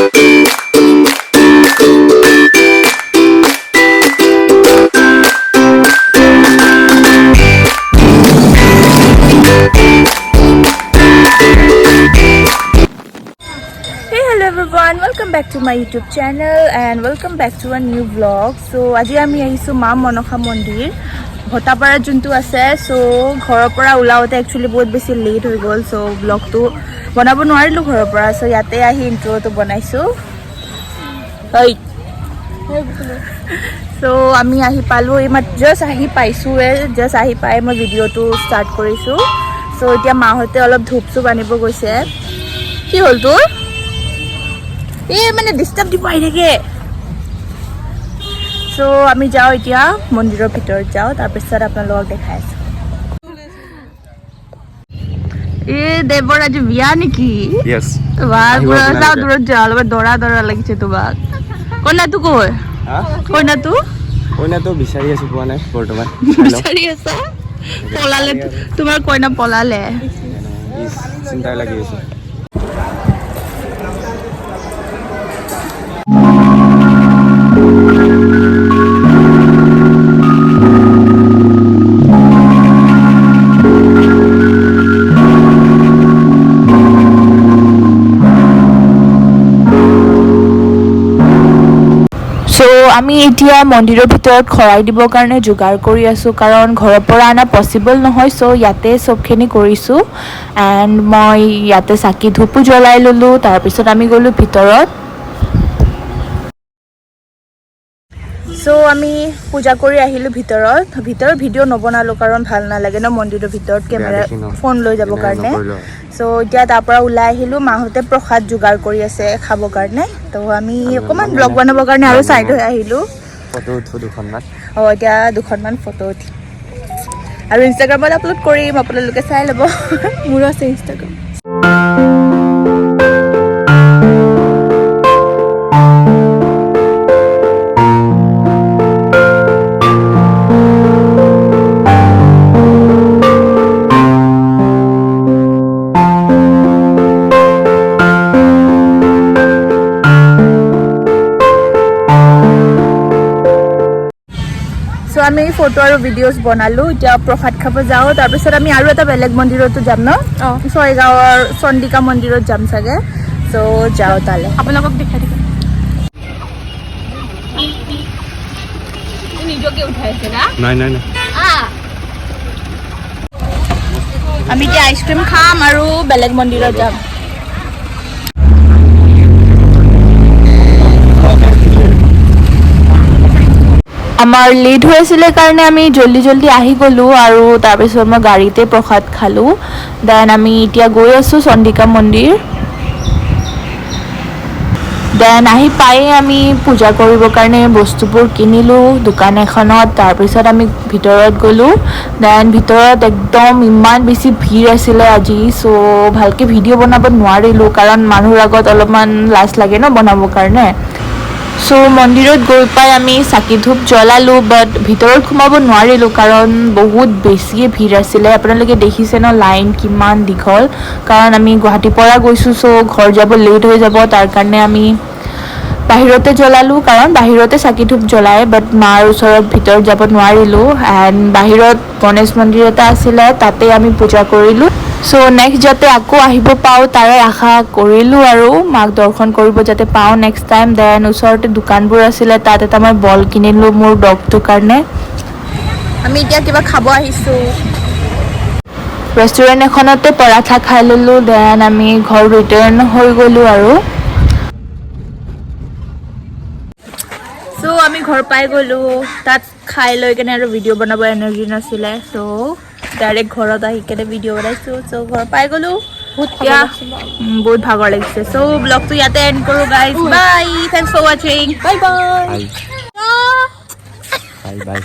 Hey, hello everyone, welcome back to my YouTube channel and welcome back to a new vlog. So আজি আমি আহিছোঁ মা মনসা মন্দিৰ, ভটাপাৰাত যোনটো আছে। চ' ঘৰৰ পৰা ওলাওঁতে একচুৱেলি বহুত বেছি লেট হৈ গ'ল। চ' ব্লগটো বনাব নোৱাৰিলোঁ ঘৰৰ পৰা। চ' ইয়াতে আহি ইণ্ট্ৰ'টো বনাইছোঁ। চ' আমি আহি পালোঁ, এই মাত্ৰ জাষ্ট আহি পাইছোঁৱে। জাষ্ট আহি পাই মই ভিডিঅ'টো ষ্টাৰ্ট কৰিছোঁ। চ' এতিয়া মাহঁতে অলপ ধূপ চুপ আনিব গৈছে। কি হ'ল তোৰ? এই মানে ডিষ্টাৰ্ব দিব আহি থাকে। চ' আমি যাওঁ, এতিয়া মন্দিৰৰ ভিতৰত যাওঁ, তাৰপিছত আপোনালোকক দেখাই আছোঁ। এই দেৱৰ আজি বিয়া নেকি? য়েছ। বাৰ আহিব পুৰা আপোনালোকে। চাওঁ, দূৰত যাওঁ, অলপ দৰা দৰা লাগিছে তোমাক। কইনাটো ক'ৰ? হা? কইনাটো? কইনাটো বিচাৰি আছো, পোৱা নাই বৰ্তমান। বিচাৰি আছা? পলালে, তোমাৰ কইনা পলালে। চিন্তা লাগি আছে। চ' আমি এতিয়া মন্দিৰৰ ভিতৰত শৰাই দিবৰ কাৰণে যোগাৰ কৰি আছোঁ, কাৰণ ঘৰৰ পৰা অনা পচিবল নহয়। চ' ইয়াতে চবখিনি কৰিছোঁ এণ্ড মই ইয়াতে চাকি ধূপো জ্বলাই ল'লোঁ। তাৰপিছত আমি গ'লোঁ ভিতৰত। চ' আমি পূজা কৰি আহিলোঁ ভিতৰত। ভিতৰত ভিডিঅ' নবনালোঁ, কাৰণ ভাল নালাগে ন মন্দিৰৰ ভিতৰত কেমেৰা দেখি ন। ফোন লৈ যাবৰ কাৰণে। নকৰিলোঁ। চ' এতিয়া তাৰ পৰা ওলাই আহিলোঁ। মাহঁতে প্ৰসাদ যোগাৰ কৰি আছে খাবৰ কাৰণে। তো আমি অকণমান ব্লগ বনাবৰ কাৰণে আৰু চাইড হৈ আহিলোঁ। ফটো উঠো দুখনমান। অঁ, এতিয়া দুখনমান ফটো উঠি আৰু ইনষ্টাগ্ৰামত আপলোড কৰিম, আপোনালোকে চাই ল'ব। মোৰো আছে ইনষ্টাগ্ৰাম। চ' আমি ফটো আৰু ভিডিঅ'জ বনালোঁ। এতিয়া প্ৰসাদ খাব যাওঁ। তাৰপিছত আমি আৰু এটা বেলেগ মন্দিৰতো যাম ন? অঁ। ছয়গাঁৱৰ চণ্ডিকা মন্দিৰত যাম চাগে। চ' যাওঁ তালে। আপোনালোকক দেখাই থাকিম। নিজকে উঠাইছে না? নাই নাই নাই। আমি এতিয়া আইচক্ৰীম খাম আৰু বেলেগ মন্দিৰত যাম। আমাৰ লেট হৈ আছিলে কাৰণে আমি জল্দি জল্দি আহি গ'লোঁ আৰু তাৰপিছত মই গাড়ীতে প্ৰসাদ খালোঁ। Then আমি এতিয়া গৈ আছোঁ চণ্ডিকা মন্দিৰ। Then আহি পায়ে আমি পূজা কৰিবৰ কাৰণে বস্তুবোৰ কিনিলোঁ দোকান এখনত। তাৰপিছত আমি ভিতৰত গ'লোঁ। Then ভিতৰত একদম ইমান বেছি ভিৰ আছিলে আজি। চ' ভালকৈ ভিডিঅ' বনাব নোৱাৰিলোঁ, কাৰণ মানুহৰ আগত অলপমান লাজ লাগে ন বনাবৰ কাৰণে। চ' মন্দিৰত গৈ পাই আমি চাকি ধূপ জ্বলালোঁ, বাট ভিতৰত সোমাব নোৱাৰিলোঁ, কাৰণ বহুত বেছিয়ে ভিৰ আছিলে। আপোনালোকে দেখিছে ন লাইন কিমান দীঘল। কাৰণ আমি গুৱাহাটীৰ পৰা গৈছোঁ, চ' ঘৰ যাব লেট হৈ যাব, তাৰ কাৰণে আমি বাহিৰতে জ্বলালোঁ, কাৰণ বাহিৰতে চাকি ধূপ জ্বলায়, বাট মাৰ ওচৰত ভিতৰত যাব নোৱাৰিলোঁ। এণ্ড বাহিৰত গণেশ মন্দিৰ এটা আছিলে, তাতে আমি পূজা কৰিলোঁ। চ' নেক্সট যাতে আকৌ আহিব পাৰোঁ তাৰে আশা কৰিলোঁ আৰু মাক দৰ্শন কৰিব যাতে পাওঁ নেক্সট টাইম। Then ওচৰতে দোকানবোৰ আছিলে, তাত এটা মই বল কিনিলোঁ মোৰ ডগটোৰ কাৰণে। আমি এতিয়া কিবা খাব আহিছোঁ। ৰেষ্টুৰেণ্ট এখনতে পৰাঠা খাই ল'লোঁ। Then আমি ঘৰ ৰিটাৰ্ণ হৈ গ'লোঁ আৰু চ' আমি ঘৰ পাই গ'লোঁ। তাত খাই লৈ কেনে আৰু ভিডিঅ' বনাব এনাৰ্জি নাছিলে। চ' ডাইৰেক্ট ঘৰত আহি কেনে ভিডিঅ' বনাইছোঁ। চ' ঘৰ পাই গ'লোঁ। বহুত এতিয়া বহুত ভাগৰ লাগিছে। চ' ব্লগটো ইয়াতে এণ্ড কৰোঁ guys. Bye, thanks for watching. Bye bye. Bye bye.